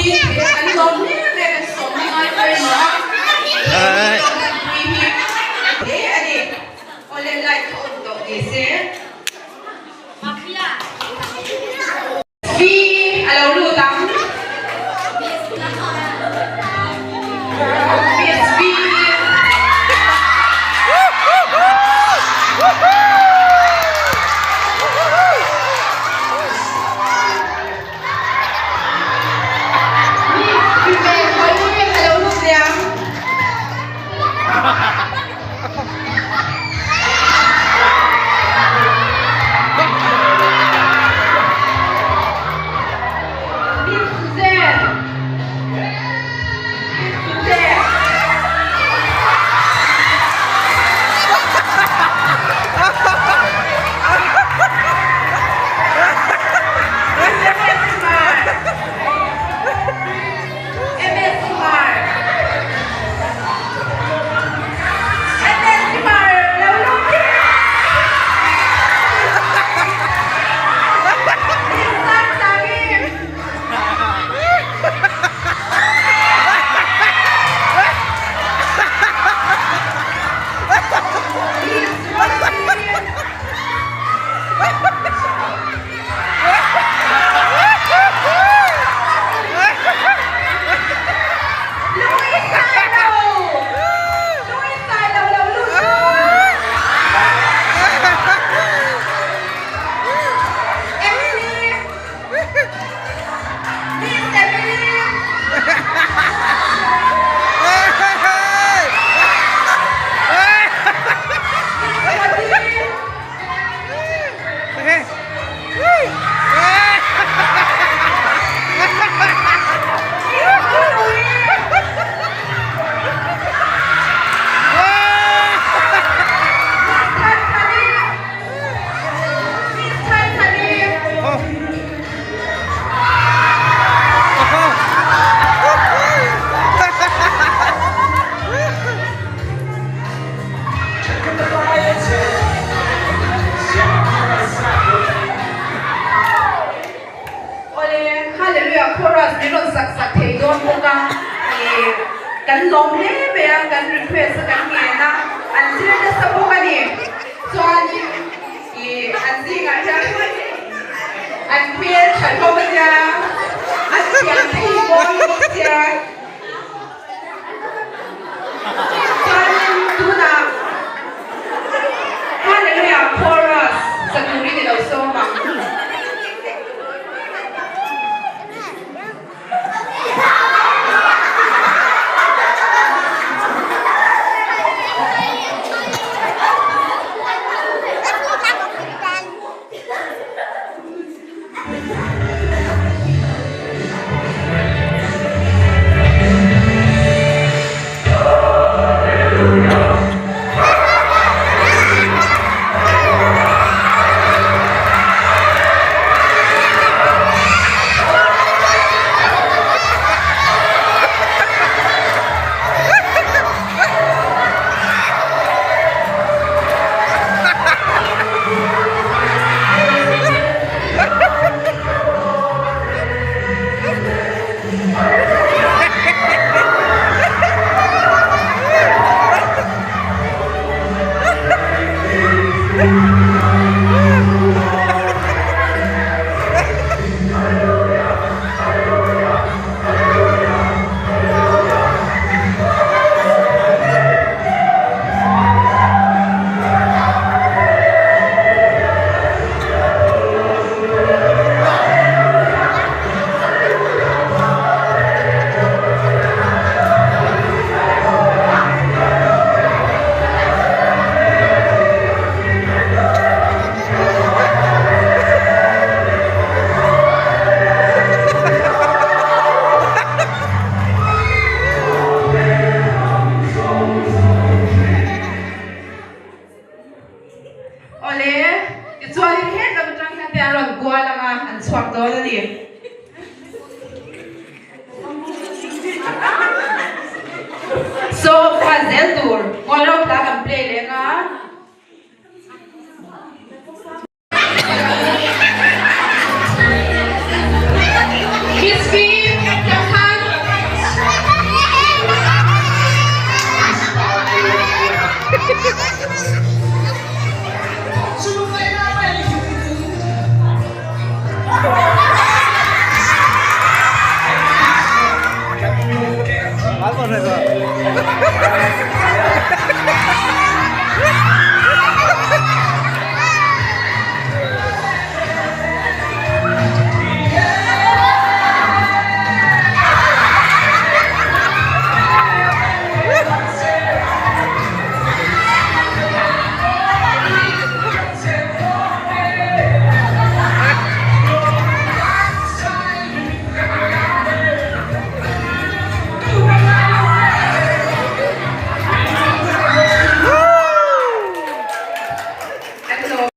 thei a, kan lawm hle mai a, kan sawmna ngai pawimawh a, hei pui hi hle a ni. Awle light kha on tawh ni se. V a lo lut ang. Miss V. Miss Vivek a lo lut leh ang. Awle, Hallelujah chorus min rawn sak sak thei dawn bawk a, ih kan lawm hle mai a, kan request a kan ngen a, an zir nasa bawk a ni. Chuanin ih an zingah hian an hmel tha hlawm a nia, an pian thei mawi bawk sia. Chuanin tunah Hallelujah chorus sa turin i lo sawm ang. Awle, tichuanin he lam atang hian te an rawn kual ang a, an chhuak dawn a ni. So, fa zel tur, ngawi ro tla kan.